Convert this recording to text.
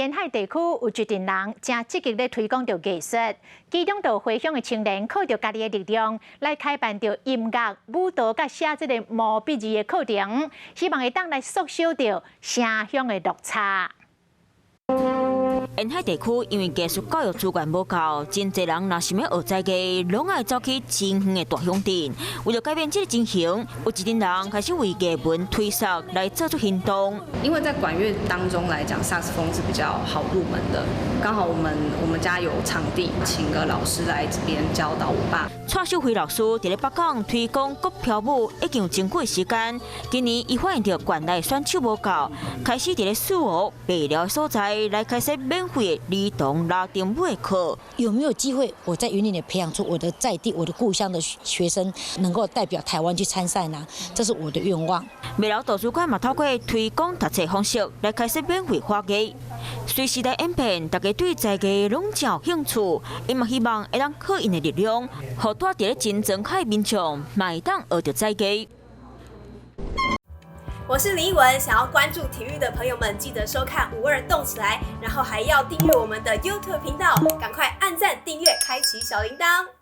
沿海地區有一陣人誠積極咧推廣著藝術，其中就回鄉的青年靠著家己的力量來開辦著音樂、舞蹈佮寫這个毛筆字的課程，希望會當來縮小著城鄉的落差。沿海地區因為藝術教育資源無夠，真濟人若想欲學才藝，攏愛走去真遠的大鄉鎮。為著改變這个情形，有一陣人開始為藝文推廣來做出行動。因為在管樂當中來講，薩克斯風是比較好入門的。剛好我們家有場地，請個老師來這邊教導我爸。蔡秀慧老師佇咧北港推廣國飄舞已經有真久的時間。今年伊發現著縣內選手無夠，開始佇咧四湖白寮所在來開設免費的兒童拉丁舞的課。有沒有機會我在雲林也培養出我的在地、我的故鄉的學生，能夠代表台灣去參賽呢？這是我的願望。麥寮圖書館嘛透過推廣讀冊方式來開設免費花藝。隨時代演變，大家對才藝攏真有興趣，伊嘛希望會當靠𪜶的力量，予住佇咧金針海民眾嘛會當學著才藝。我是林奕文，想要關注體育的朋友們，記得收看五二動起來，然後還要訂閱我們的 YouTube 頻道，趕快按讚、訂閱、開啟小鈴鐺。